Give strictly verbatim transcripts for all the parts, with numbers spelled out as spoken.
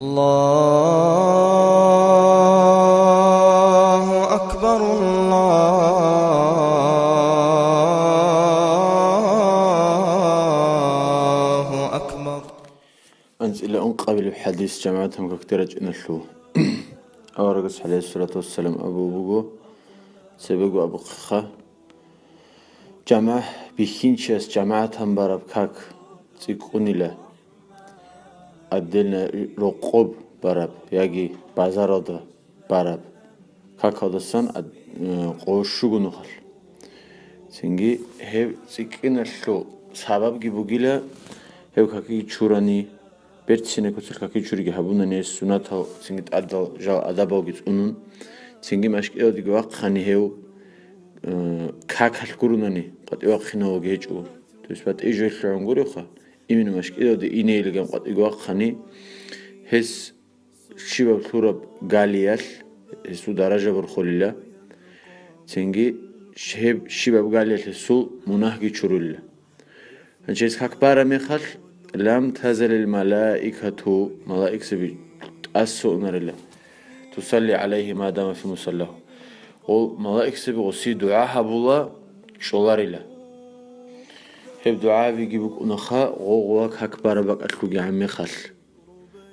الله أكبر، الله أكبر. АнцӀила ункъабилеб хӀадис, жамагӀатан какде рачӀиналъул. Аварагас, гӀалайгьиссалату вассалам, абулеб буго, цебего абухъеха, жамагӀ-, бихьинчияс жамагӀатан бараб как цӀикӀкӀунила, отдельно рокъоб бараб яги базаралда бараб какалдасан ад-, э, къо щуго нухалъ. Цинги гьеб цӀикӀкӀиналъул сабабги бугила, гьев какиги чурани, берцинаб куцалъ каки чуриги гьабунани, гьес сунатал цинги тӀадал жал адабалги цӀунун, цинги машкӀиялдеги вахъани гьев, э, какалъ гурунани, къватӀивахъинавалги гьечӀо. То есть батӀи жоялъ гӀунгуревха, именно машкӀиялде инейилган къватӀиго вахъани, гьес щибаб лъураб галиялъ гьесул даража борхулила, цинги гьеб щибаб галиялъ гьесул мунагьги чурулила. Гьанже гьес как бара мехалъ, лам тазалил малаикату, малаикзаби тӀаса унарила, тусалли гӀалайгьи ма дама фи мусаллагьу. Гъол малаикзаби гъосие дугӀа гьабула, чӀоларила. Гьеб дугӀабиги букӀунаха гъо-, гъова как бара бакӀалъугегӀан мехалъ.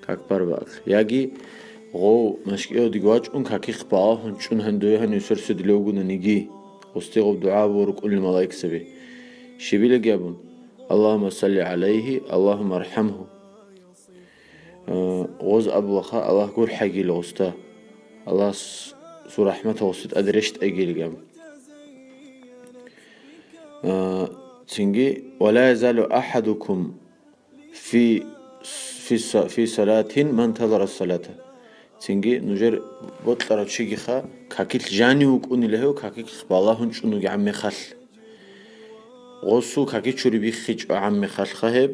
Как бара бакӀалъ. Яги гъов машкӀиялдеги вачӀун, какихъ балагьун чӀун гьандуе гьанив сверсудилев вугонаниги, гъосде гъоб дугӀа гьабула рукӀунел малаикзаби. Щибилаги абун, Аллагьумма салли гӀалайгьи, Аллагьумма архӀамгьу. Э, гъоз абулаха, Аллагь гурхӀайгила гъосда. Аллагьас цо рахӀматал гъосде тӀаде рещтӀайгилан. Э, цинги, «Ва ла язалу ахӀадукум фи, фи са-, фи салатин ман тазара салата». Цинги нужер бокьарав чигиха, какилъ жанив вукӀунила гьев, какихъ балагьун чӀун вугегӀан мехалъ. Гъосул каки чури биххичӀогӀан мехалъха гьеб,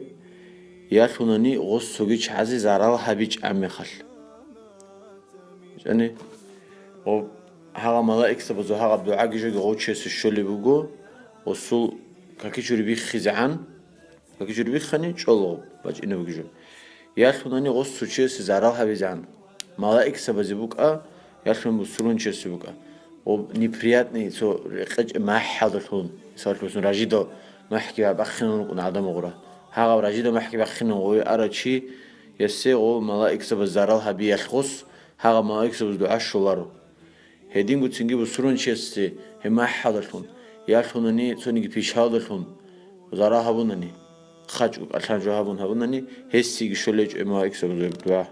ялъунани гъос цоги чагӀазе зарал гьабичӀогӀан мехалъ. ЯгӀни, гъоб гьагъа малаикзабазул гьагъаб дугӀаги жоги гъов чиясе щолеб буго, гъосул каки чури биххизегӀан, каки чури биххани чӀола гъоб, бачӀинабги жо. Ялъунани гъос цо чиясе зарал гьабизегӀан. Малаикзабазе букӀа, ялъун бусурбанчиясе букӀа. Гъоб неприятный цо рекъечӀеб махӀалдалъун, мисаллъун, ражидал махӀги бахъинавун рукӀун гӀадамал гъура. Гьагъаб ражидал махӀги бахъинавун гъове арав чи, ясе гъо малаикзабаз зарал гьабиялъ гъос, гьагъаб малаикзабаз дугӀа щоларо. Гьединго цинги бусурбанчиясде гьеб махӀалдалъун, ялъунани цониги пишалдалъун зарал гьабунани, хъачӀго кӀалъан жо гьабун гьабунани, гьесиеги щолечӀо гьеб малаикзабазул дугӀа.